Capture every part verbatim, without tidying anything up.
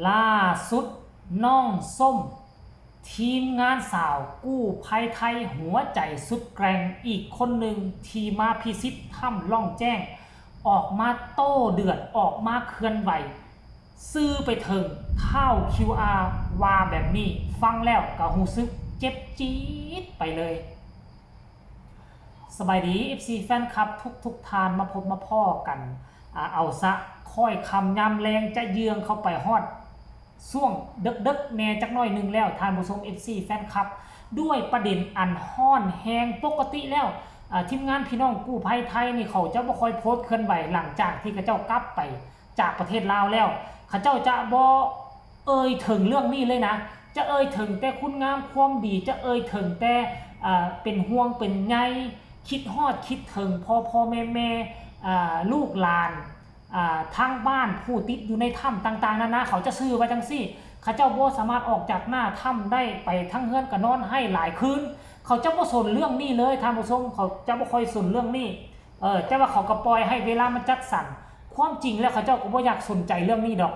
ล่าสุดน้องส้ม ทีมงานสาวกู้ภัยไทยหัวใจสุดแกร่งอีกคนหนึ่งที่มาพิชิตถ้ำล่องแจ้ง ออกมาโต้เดือดออกมาเคลื่อนไหว ซื่อไปถึงท้าว คิวอาร์ ว่าแบบนี้ ฟังแล้วก็รู้สึกเจ็บจี๊ดไปเลย สบายดี เอฟซี แฟนคลับทุกทุกๆท่าน มาพบมาพ้อกัน อ่า เอาซะ ค่อยค่ำยามแลงจะเยืองเข้าไปฮอดช่วงเดึกๆแน่จักหน่อยหนึ่งแล้ว ท่านผู้ชม เอฟซี แฟนคลับ ด้วยประเด็นอันฮ้อนแฮง ปกติแล้ว อ่า ทีมงานพี่น้องกู้ภัยไทยนี่เขาจะบ่ค่อยโพสต์เคลื่อนไหวหลังจากที่เขาเจ้ากลับไปจากประเทศลาวแล้ว เขาเจ้าจะบ่เอ่ยถึงเรื่องนี้เลยนะ จะเอ่ยถึงแต่คุณงามความดี จะเอ่ยถึงแต่ อ่า เป็นห่วงเป็นใย คิดฮอดคิดถึงพ่อพ่อแม่แม่ อ่า ลูกหลาน อ่า ทางบ้านผู้ติดอยู่ในถ้ำต่างๆนานา เขาจะซื่อว่าจังซี่ เขาเจ้าบ่สามารถออกจากหน้าถ้ำได้ ไปทางเฮือนก็นอนไห้หลายคืน เขาจะบ่สนเรื่องนี้เลย ท่านผู้ชม เขาจะบ่ค่อยสนเรื่องนี้ เออ แต่ว่าเขาก็ปล่อยให้เวลามันจัดสรร ความจริงแล้วเขาเจ้าก็บ่อยากสนใจเรื่องนี้ดอก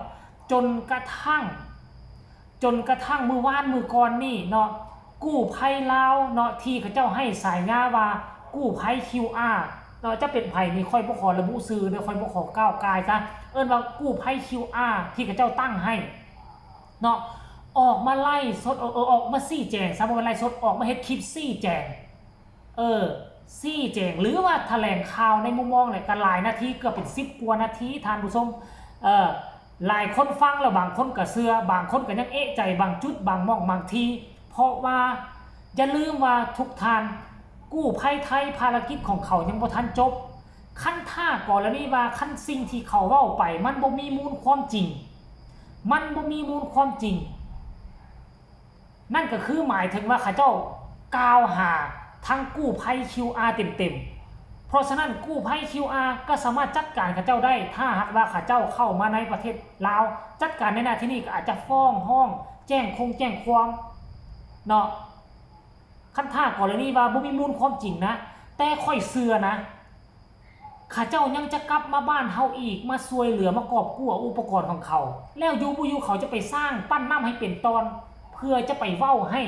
จนกระทั่ง จนกระทั่งมื้อวานมื้อก่อนนี่เนาะ กู้ภัยลาวเนาะ ที่เขาเจ้าให้ฉายาว่ากู้ภัย คิวอาร์ เนาะ จะเป็นไผนี่ค่อยบ่ขอระบุชื่อเด้อ ค่อยบ่ขอก้าวก่ายซะ เอิ้นว่ากู้ภัย คิวอาร์ ที่เขาเจ้าตั้งให้เนาะ ออกมาไลฟ์สด เออ เออ ออกมาชี้แจงซะ บ่แม่นไลฟ์สด ออกมาเฮ็ดคลิปชี้แจง เออ ชี้แจง หรือว่าแถลงข่าวในมุมมองเนี่ย ก็หลายนาที เกือบเป็นสิบกว่านาที ท่านผู้ชม เออ หลายคนฟังแล้วบางคนก็เชื่อ บางคนก็ยังเอะใจบางจุดบางหม่องบางที เพราะว่าอย่าลืมว่าทุกท่าน กู้ภัยไทยภารกิจของเขายังบ่ทันจบ คันถ้ากรณีว่าคันสิ่งที่เขาเว้าไป มันบ่มีมูลความจริง มันบ่มีมูลความจริง นั่นก็คือหมายถึงว่าเขาเจ้ากล่าวหาทั้งกู้ภัย คิวอาร์ เต็มๆ เพราะฉะนั้นกู้ภัย คิวอาร์ ก็สามารถจัดการเขาเจ้าได้ ถ้าหากว่าเขาเจ้าเข้ามาในประเทศลาว จัดการในหน้าที่นี้ก็อาจจะฟ้องฮ้อง แจ้งคงแจ้งความเนาะ คันถ้ากรณีว่าบ่มีมูลความจริงนะ แต่ข้อยเชื่อนะ เขาเจ้ายังจะกลับมาบ้านเฮาอีก มาช่วยเหลือ มากอบกู้อุปกรณ์ของเขา แล้วอยู่บ่อยู่เขาจะไปสร้างปั้นน้ำให้เป็นตอน เพื่อจะไปเว้าให้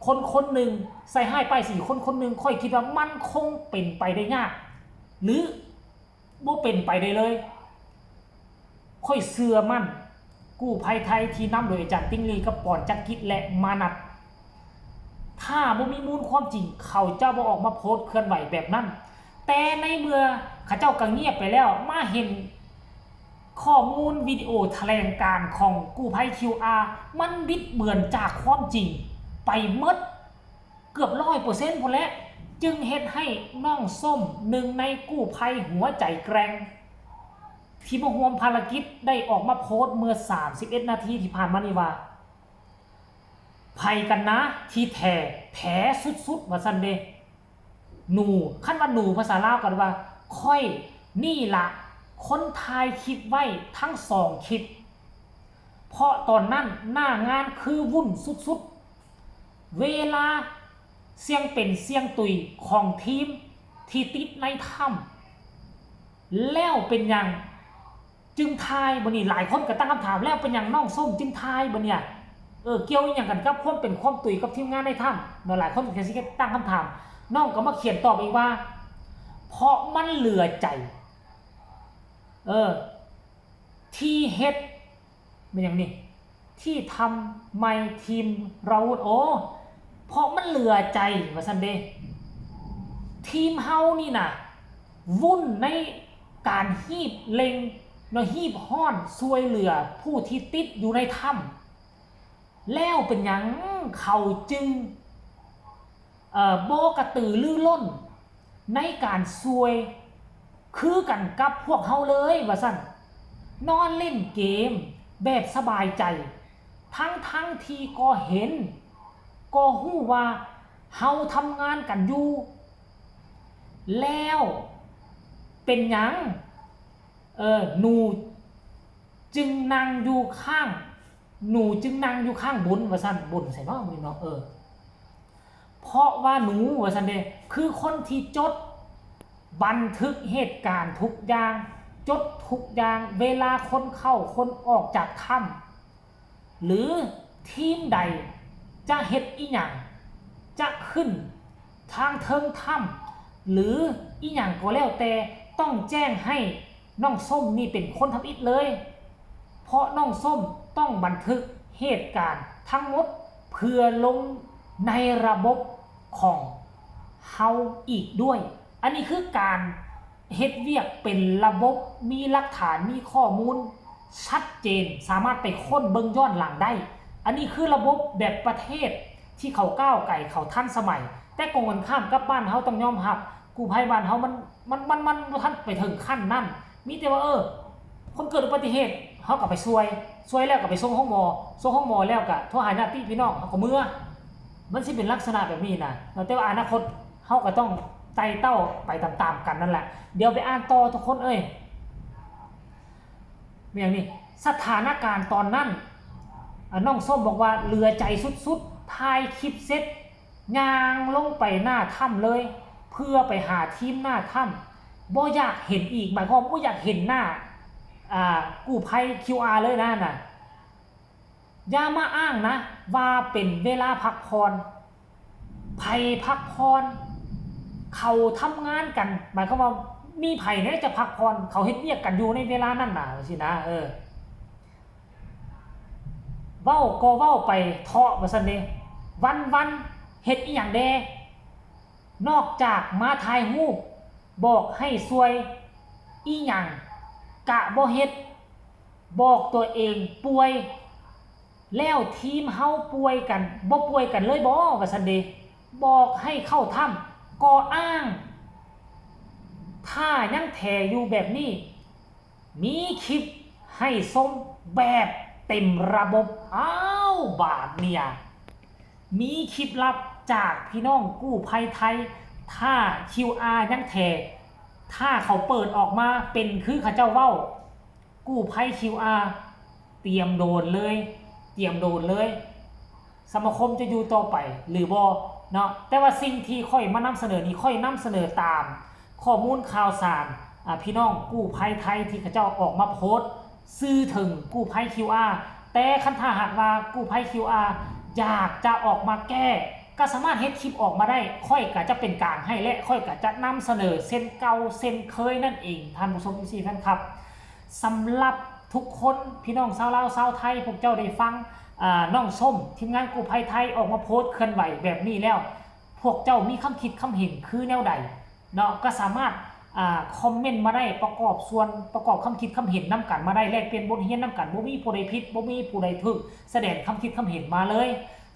คนคนหนึ่ง ใส่ร้ายป้ายสีคนคนหนึ่ง ข้อยคิดว่ามันคงเป็นไปได้ยาก หรือบ่เป็นไปได้เลย ข้อยเชื่อมั่น กู้ภัยไทยที่นำโดยอาจารย์ติ๊งลี่กับปอนจักรกิจและมานัท ถ้าบ่มีมูลความจริง เขาเจ้าบ่ออกมาโพสต์เคลื่อนไหวแบบนั้น แต่ในเมื่อเขาเจ้าก็เงียบไปแล้ว มาเห็นข้อมูลวิดีโอแถลงการณ์ของกู้ภัย คิวอาร์ มันบิดเบือนจากความจริงไปหมด เกือบร้อยเปอร์เซ็นต์พู้นแหละ จึงเฮ็ดให้น้องส้ม หนึ่งในกู้ภัยหัวใจแกร่ง ที่มาร่วมภารกิจได้ออกมาโพสต์เมื่อสามสิบเอ็ดนาทีที่ผ่านมานี้ว่า ไผกันนะที่แท้ แท้สุดๆ ว่าซั่นเด้ หนู คันว่าหนูภาษาลาวก็ว่า ข้อยนี่ละคนถ่ายคลิปไว้ทั้งสองคลิป เพราะตอนนั้นหน้างานคือวุ่นสุดๆ เวลาเสี่ยงเป็นเสี่ยงตุยของทีมที่ติดในถ้ำ แล้วเป็นหยังจึงถ่ายบ่นี่ หลายคนก็ตั้งคำถาม แล้วเป็นหยังน้องส้มจึงถ่ายบ่เนี่ย เออ เกี่ยวอีหยังกันกับความเป็นความตุยกับทีมงานในถ้ำเนาะ หลายคนก็สิตั้งคำถาม น้องก็มาเขียนตอบอีกว่า เพราะมันเหลือใจ เออ ที่เฮ็ด เป็นหยังนี่ ที่ทำไมทีมเรา โอ้ เพราะมันเหลือใจ ว่าซั่นเด้ ทีมเฮานี่นะ วุ่นในการฮีบเร่งเนาะ ฮีบฮ้อนช่วยเหลือผู้ที่ติดอยู่ในถ้ำ แล้วเป็นหยังเขาจึง เอ่อ บ่กระตือรือร้นในการช่วย คือกันกับพวกเฮาเลย ว่าซั่น นอนเล่นเกมแบบสบายใจ ทั้งๆที่ก็เห็น ก็รู้ว่าเฮาทำงานกันอยู่ แล้วเป็นหยัง เออ หนูจึงนั่งอยู่ข้าง หนูจึงนั่งอยู่ข้างบน ว่าซั่น บนไสเนาะ มื้อนี้เนาะ เออ เพราะว่าหนู ว่าซั่นเด้ คือคนที่จดบันทึกเหตุการณ์ทุกอย่าง จดทุกอย่าง เวลาคนเข้าคนออกจากถ้ หรือทีมใดจะเฮ็ดอิหยัง จะขึ้นทางเทิงถ้ำหรืออิหยังก็แล้วแต่ ต้องแจ้งให้น้องส้มนี่เป็นคนทำอิฐเลย เพราะน้องส้มต้องบันทึกเหตุการณ์ทั้งหมดเพื่อลงในระบบของเฮาอีกด้วย อันนี้คือการเฮ็ดเวียกเป็นระบบ มีหลักฐาน มีข้อมูลชัดเจน สามารถไปค้นเบิ่งย้อนหลังได้ อันนี้คือระบบแบบประเทศที่เขาก้าวไกล เขาทันสมัย แต่กงกันข้ามกับบ้านเฮาต้องยอมรับ กู้ภัยบ้านเฮามันมันมันมันบ่ทันไปถึงขั้นนั้น มีแต่ว่าเออ คนเกิดอุบัติเหตุเฮาก็ไปช่วย ช่วยแล้วก็ไปส่งโรงหมอ ส่งโรงหมอแล้วก็โทรหาญาติพี่น้องเฮาก็เมือ มันสิเป็นลักษณะแบบนี้นะ แต่ว่าอนาคตเฮาก็ต้องไต่เต้าไปตามๆกันนั่นแหละ เดี๋ยวไปอ่านต่อทุกคนเอ้ย เป็นอย่างนี้ สถานการณ์ตอนนั้นอ่ะน้องส้มบอกว่าเหลือใจสุดๆ ถ่ายคลิปเสร็จ ย่างลงไปหน้าถ้ำเลย เพื่อไปหาทีมหน้าถ้ำ บ่อยากเห็นอีก หมายความบ่อยากเห็นหน้า อ่า กู้ภัย คิวอาร์ เลยนะน่ะ อย่ามาอ้างนะ ว่าเป็นเวลาพักผ่อน ไผพักผ่อน เขาทำงานกัน หมายความว่ามีไผเนี่ยจะพักผ่อน เขาเฮ็ดเวียกกันอยู่ในเวลานั้นน่ะสินะ เออ เว้าก็เว้าไปเถาะว่าซั่นเด้ วันๆ เฮ็ดอีหยังแด่ นอกจากมาถ่ายรูป บอกให้ช่วยอีหยังกะบ่เฮ็ด บอกตัวเองป่วย แล้วทีมเฮาป่วยกัน บ่ป่วยกันเลยบ่ ว่าซั่นเด้ บอกให้เข้าถ้ำก็อ้าง ถ้ายังแถอยู่แบบนี้ มีคลิปให้ชมแบบเต็มระบบ อ้าว บาดเนี่ย มีคลิปลับจากพี่น้องกู้ภัยไทย ถ้า คิวอาร์ ยังแถ ถ้าเขาเปิดออกมาเป็นคือเขาเจ้าเว้า กู้ภัย คิวอาร์ เตรียมโดนเลย เตรียมโดนเลย สมาคมจะอยู่ต่อไปหรือบ่เนาะ แต่ว่าสิ่งที่ข้อยมานำเสนอนี้ ข้อยนำเสนอตามข้อมูลข่าวสาร อ่า พี่น้องกู้ภัยไทยที่เขาเจ้าออกมาโพสต์ สื่อถึงกู้ภัย คิวอาร์ แต่คันถ้าหากว่ากู้ภัย คิวอาร์ อยากจะออกมาแก้ ก็สามารถเฮ็ดคลิปออกมาได้ ข้อยก็จะเป็นกลางให้ และข้อยก็จะนำเสนอเช่นเก่าเช่นเคยนั่นเอง ท่านผู้ชม เอฟซี แฟนคลับ สำหรับทุกคน พี่น้องชาวลาวชาวไทย พวกเจ้าได้ฟัง อ่า น้องส้ม ทีมงานกู้ภัยไทยออกมาโพสต์เคลื่อนไหวแบบนี้แล้ว พวกเจ้ามีความคิดความเห็นคือแนวใดเนาะ ก็สามารถ อ่า คอมเมนต์มาได้ ประกอบส่วน ประกอบความคิดความเห็นนำกันมาได้ แลกเปลี่ยนบทเรียนนำกัน บ่มีผู้ใดผิด บ่มีผู้ใดถูก แสดงความคิดความเห็นมาเลย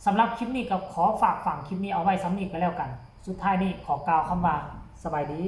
สำหรับคลิปนี้ก็ขอฝากฝังคลิปนี้เอาไว้ส่ำนี้ก็แล้วกัน สุดท้ายนี้ขอกล่าวคำว่า สบายดี